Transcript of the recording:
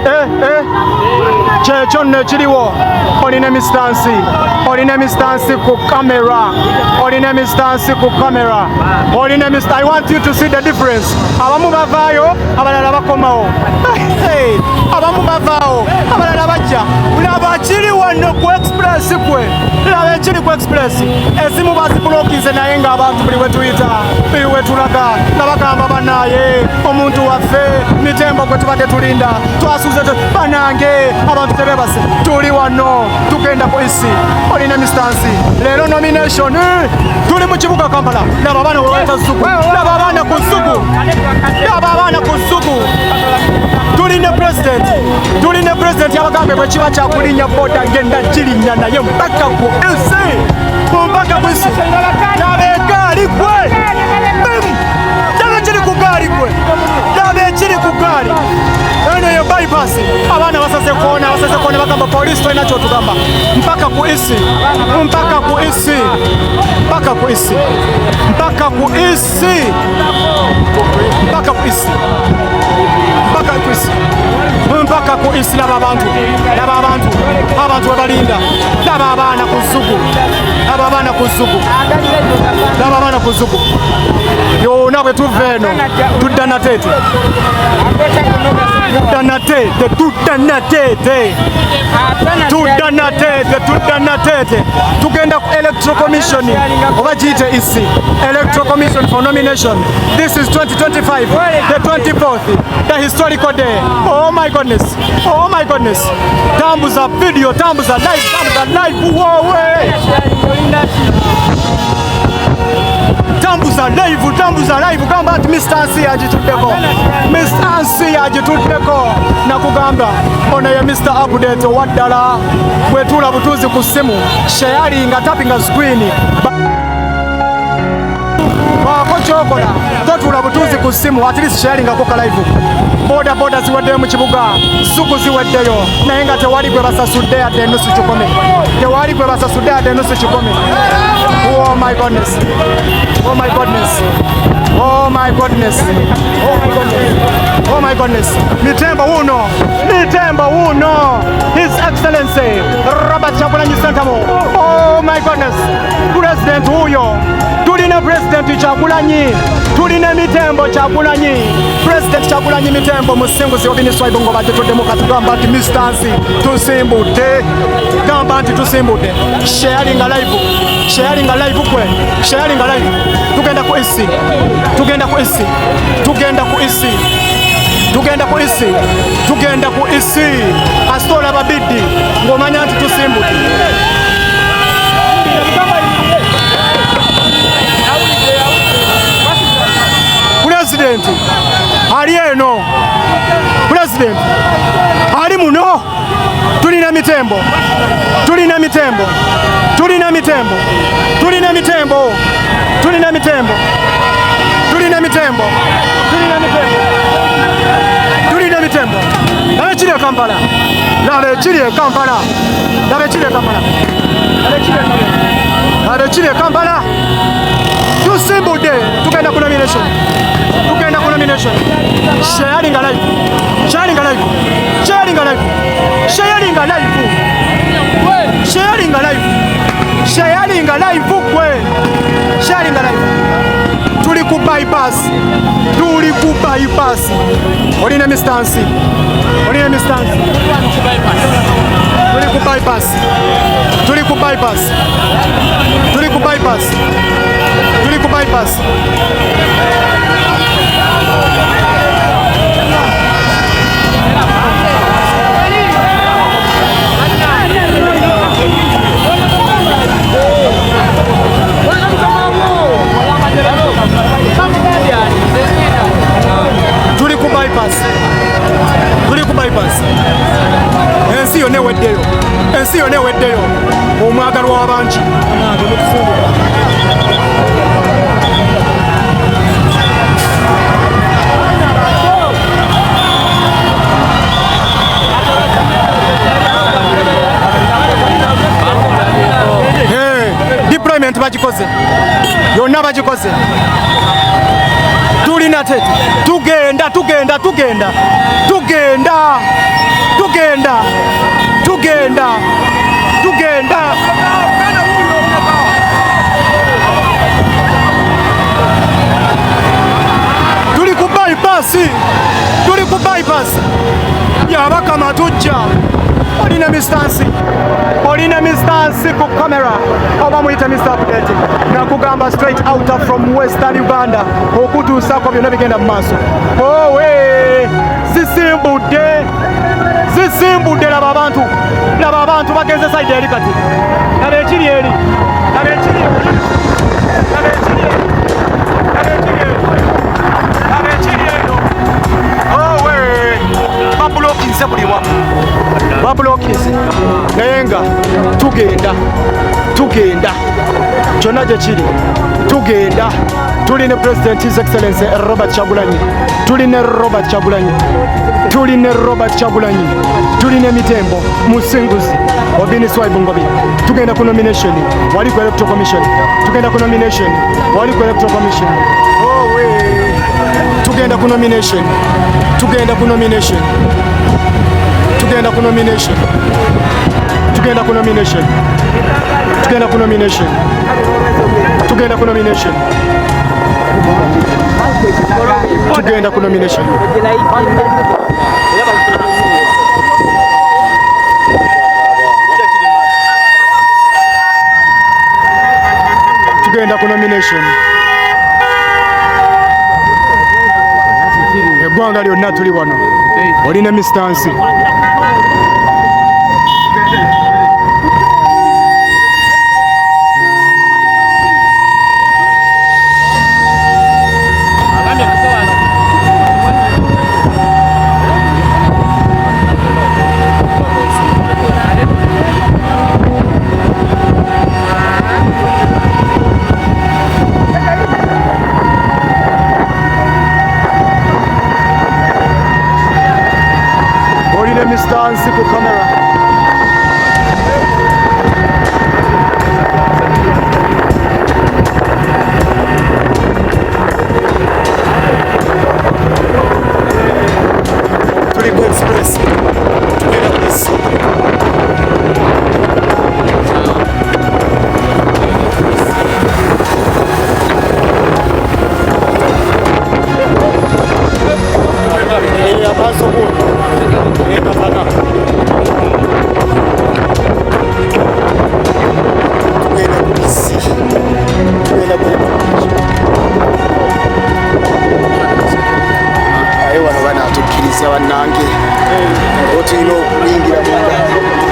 Eh, eh. Kyekyo nno ekiriwo. Olina emistansi, olina emistansi ku kamera, olina emistansi ku kamera, olina emista. I want you to see the difference. Abamu bavaayo, abalala bakomawo. Hey, abamu bavaawo, abalala bajja. Laba kiri wano ku express kwe, laba ekiri ku express. Ezimu bazibulokinze, naye ng'abantu buli wetuyita, buli wetulaga nga bagamba, "Banaye, omuntu waffe Mitembo gwe tubadde tulinda, twasuze banange." Abantu tebebase. Tuli wano, tugenda ku EC. Olina mistansi leero nomination. Tuli mu kibuga Kampala. Laba abaana weweta Zuku, laba abaana ku Zuku, laba abaana ku Zuku. Tulina president, tulina president. Yabagambe bwe kiba kyakulinnya boda, ngenda kirinnya, naye mpaka ku EC, mpaka ku EC. Laba egaali gwe. Bim! Laba ekiri ku gaali gwe, laba ekiri ku gaali. Eno ye bypass. Abaana basaze koona, basaze koona. Bagamba poliisi tolina kyotugamba. Mpaka ku EC, mpaka ku EC, mpaka ku EC, mpaka ku EC, mpaka ku EC, mpaka ku EC, mpaka ku EC. Laba abantu, laba abantu, abantu webalinda. Laba abaana ku Zuku, laba abaana ku Zuku, laba abaana ku Zuku. Yona bwe tuva eno, tudda Nateete, tudda Nateete, tudda Nateete, tudda Nateete, tudda Nateete. Tugenda ku Electoral Commission, oba giyite EC, Electoral Commission for nomination. This is 2025, the 24th, the historical day. Oh my goodness, oh my goodness. Tambuza video, tambuza live, tambuza live. Wowe, tambuza live, tambuza live. Gamba nti Mr. Nsi yagituddeko, Mr. Nsi yagituddeko. Nakugamba ono ye Mr. Update owaddala. Bwetuula butuuzi ku ssimu, sharinga, tappinga screen, baako kyokola. Totuula butuuzi ku ssimu, at least sharingako ka live. Boda boda ziweddeyo mu kibuga, Zuku ziweddeyo, naye nga tewali gwe basasudde yadde enusu kikumi, tewali gwe basasudde yadde enusu kikumi. Oh my goodness, oh my goodness, oh my goodness, oh my goodness, oh my goodness. Mitembo wuno, Mitembo wuno, His Excellency Robert Kyagulanyi Ssentamu. Oh my goodness, president wuyo. Tulina President Kyagulanyi, tulina Mitembo Kyagulanyi, President Kyagulanyi Mitembo Musinguzi Obini Swaibu ngo bagituddemu. Katugamba nti mistansi tusimbudde, gamba nti tusimbudde. Sharinga live, sharinga live kwe, sharinga live. Tugenda ku EC, tugenda ku EC, tugenda ku EC, tugenda ku EC, tugenda ku EC. Asita olaba biddi ng'omanya nti tusimbudde. Pulezidenti ali eno, pulezidenti ali muno. Tulina Mitembo, tulina Mitembo, tulina Mitembo, tulina Mitembo, tulina Mitembo, tulina Mitembo, tulina Mitembo, tulina Mitembo. Laba ekiri e Kampala, laba ekiri e Kampala, laba ekiri e Kampala, laba ekiri e Kampala, laba ekiri e Kampala. Tusimbudde, tugenda ku nomination, tugenda ku nomination. Sharinga live, sharinga live, sharinga live, sharinga live, sharinga live, sharinga live kwe, sharinga live. Tuli ku bypass, tuli ku bypass. Olina mistansi, olina mistansi. Tuli ku bypass, tuli ku bypass, tuli ku bypass, tuli ku bypass, tuli ku bypass, tuli ku bypass. Ensi yonna eweddeyo, ensi yonna eweddeyo. Omwagalwa w'abangi. Hey, deployment bagikoze yonna, bagikoze. Tulina tete, tugenda, tugenda, tugenda, tugenda. Mistansi, tuli ku bypass. Yabakama tujja. Olina Mistansi, olina Mistansi ku camera, oba muyite Mr Update. Nakugamba straight out from Western Uganda okutuusako byonna bigenda mu maaso. Owe zisimbudde, zisimbudde. Laba abantu, laba abantu bagenze side eri kati. Laba ekiri eri, laba ekiri eri, laba ekiri eri, laba ekiri eri, laba ekiri eno. Owe babulokinze buli wamu, babulokinze, naye nga tugenda, tugenda kyonna gye kiri, tugenda. Tuli ne President His Excellency Robert Kyagulanyi, tuli ne Robert Kyagulanyi, tuli ne Robert Kyagulanyi, tuli ne Mitembo Musinguzi Obini Swaibu Ngobi. Tugenda ku nomination wali ku Electoral Commission, tugenda ku nomination wali ku Electoral Commission. Owe tugenda ku nomination, tugenda ku nomination, tugenda ku nomination, tugenda ku nomination, tugenda ku nomination, tugenda ku nomination, tugenda ku nomination. Tugenda ku nomination. Eggwanga lyonna tuli wano. Olina Mistansi. Olina Mistansi ku kamera. Tuli ku express, tugenda ku isi. Amaaso katana. Tugenda ku isi, tugenda ku. Aye wano banaatukkiriza bannange, otulina okuyingira munda.